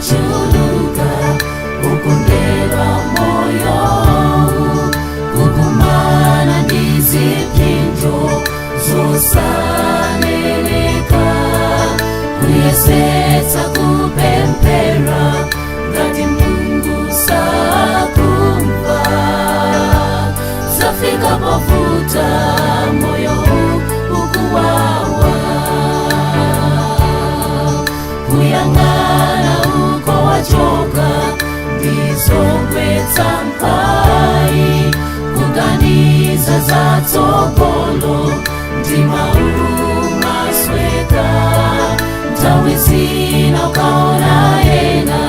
Zochuluka ukundela moyo kukumana ndiziphinjo zosaneleka kuyesetsa kupemphera ngati Mulungu sakumva zafika povuta moyo ukuwawa kuyang'ana uko wachoka ndizogwetsa mphwayi kuganiza zatsogolo mtima umasweka nthawi zina ukaona ena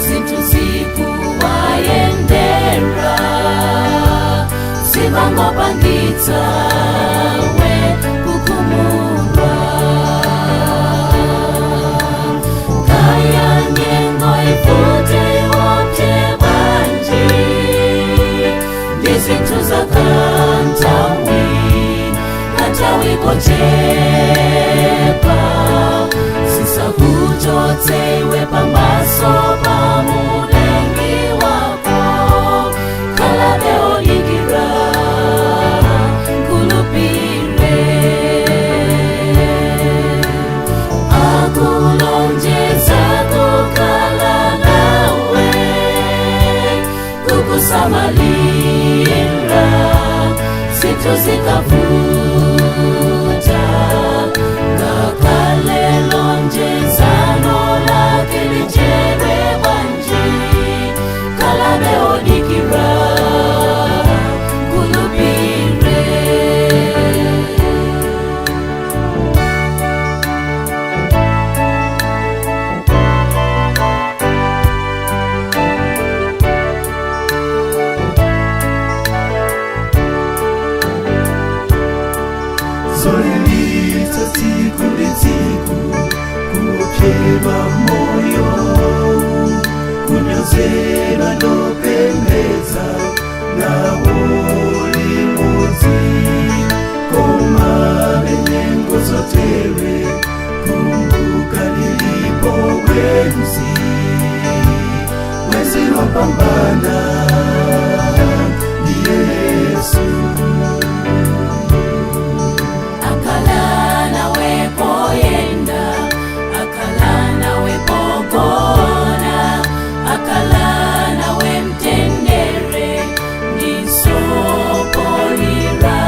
zinthu zikuwayendera zimangopangitsa we kukhumudwa. Kaya nyengo ivute iwopse bwanji ndi zinthu zakanthawi kanthawi kochepa zisakuchotse iwe pamaso pa Mulengi wako khalabe odikira khulupire akulonjeza kukhala nawe kukusamalira zinthu zikavuta ngakhale lonjezano lake lichedwe bwanji khalabe odikira khulupire. Zolilitsa tsiku ndi tsiku kupyeba moyo kunyozera ndopembedza nawo limodzi koma benyengo zotere kumbuka lilipo bwenzi bwenzi lopambana ndiye Yesu. Akhala nawe poyenda akhala nawe pogona akhala nawe mtendere ndisopolira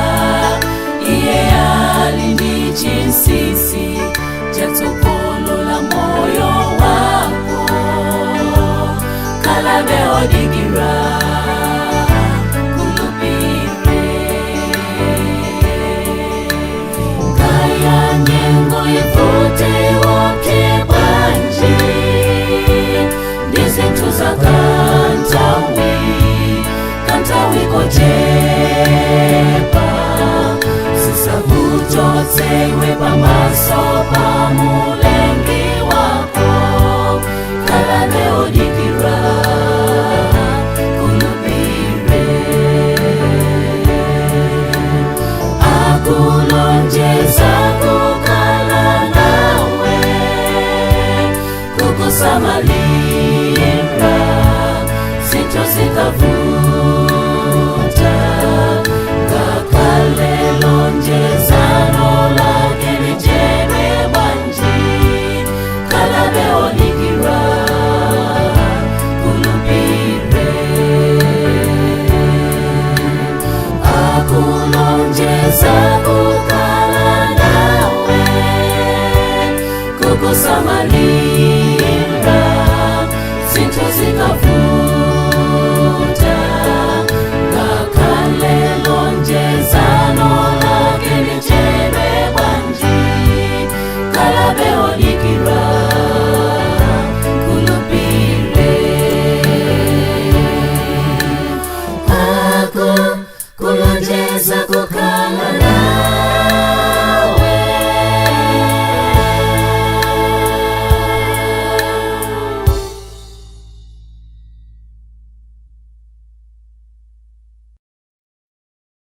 iye ali ndi chinsinsi chatsogolo la moyo wako khalabe odikira khulupire. Kaya nyengo ivute iwopse bwanji ndi zinthu zakanthawi kanthawi kochepa zisakuchotse iwe pamaso pa Mulengi wako khalabe odikira khulupire akulonjeza kukhala nawe kukusamalira zinthu zikavuta ngakhale lonjezano lake lichedwe bwanji khalabe odikira khulupire akulonjeza kukhala nawe kukusamalira zinthu zikavuta ngakhale lonjezano lake lichedwe bwanji khalabe odikira khulupire ako kulonjeza kukhala